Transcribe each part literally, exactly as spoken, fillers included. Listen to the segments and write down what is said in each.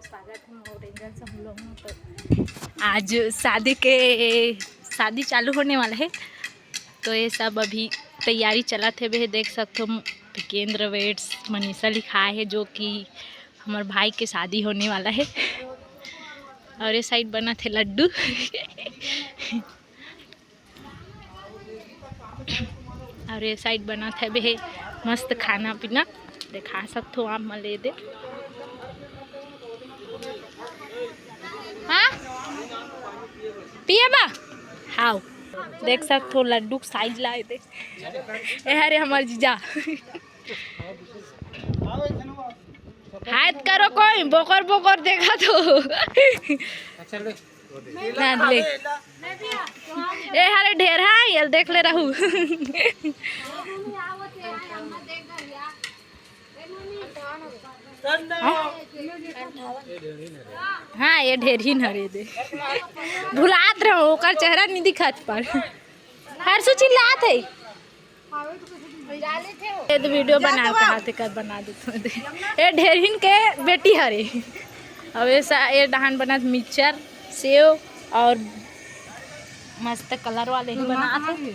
स्वागत है मोर एंजल से हम लोग में। तो आज शादी के, शादी चालू होने वाला है, तो ये सब अभी तैयारी चलत हे बे। देख सकथो, विकेंद्र वेड्स मनीषा लिखाए हे, जो कि हमर भाई के शादी होने वाला है। और ये साइड बनत हे लड्डू। और ये साइड बनत हे बे मस्त खाना पीना, देखा सकथो आप मन ला दे। हाँ, पिए बा? हाव, देख सकथो लड्डू के साइज ला दे। ए हरे हमर जीजा। हाथ करो कोई, बोकर बोकर देखा तो। ना ले। ए हरे ढेर है, ये देख ले रहू। हाँ? हाँ, ये ढेर ही न रे दे। भुलात रहो, ओकर चेहरा नहीं दिखात पर। हरसू चिल्लात है। ये तो वीडियो बना के हाथ कर बना देत हूँ दे। ये ढेरहिन के बेटी हरे। अब ये सा-, ये डहान बनत मिक्सचर, सेव और मस्त कलर वाले ही बनात हे।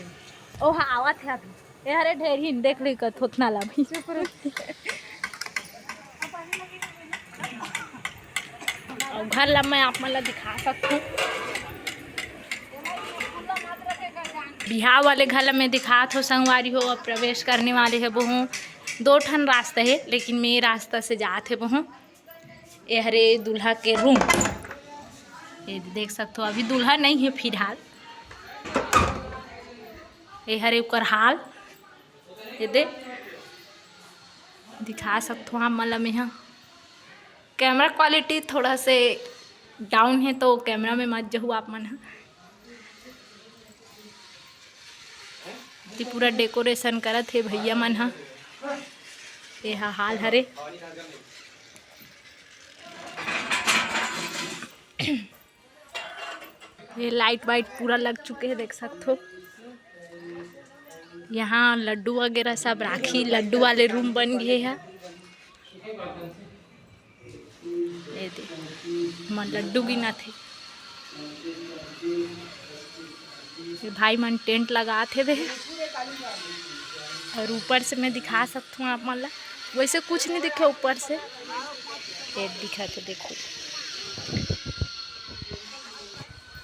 ओ हाँ, आवत हे अभी। ये हरे ढेरहिन, देख ली का थोथना ला भी। और घर ला मैं आप मन ला दिखा सकथूं। बिहाव वाले घर ला मैं दिखात हो संगवारी हो, अब प्रवेश करने वाले हे बहू। दो ठन रास्ता हे, लेकिन मैं ये रास्ता से जात हे बहू। ये हरे दूल्हा के रूम, ये देख सकथो, अभी दूल्हा नहीं है फिलहाल। ये हरे ओकर हाल, ये दे दिखा सकथो आप मन ला मेहा। कैमरा क्वालिटी थोड़ा से डाउन है, तो कैमरा में मत जहू आप मन ह। ती पूरा डेकोरेशन करत हे भैया मन ह। ये हा हाल हरे। ये लाइट वाइट पूरा लग चुके हे, देख सकथो। यहाँ लड्डू वगैरह सब राखी, लड्डू वाले रूम बन गए हे। ये दे, मन लड्डू गिनत हे। ये भाई मन टेंट लगात हे बे। और ऊपर से मैं दिखा सकथूं आप मन ला, वैसे कुछ नहीं दिखे ऊपर से, ये दिखत हे, देखो।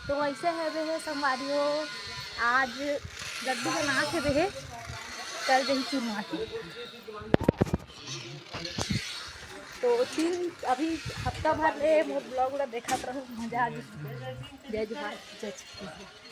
तो वैसे हे बे हे संगवारी हो, आज लड्डू बनात हे बे हे, कल जही चुनवाती। तो तीन, अभी हफ्ता भर ले मोर ब्लॉग ला देखत रहो, मजा आ जही। जय जोहार, जय छत्तीसगढ़।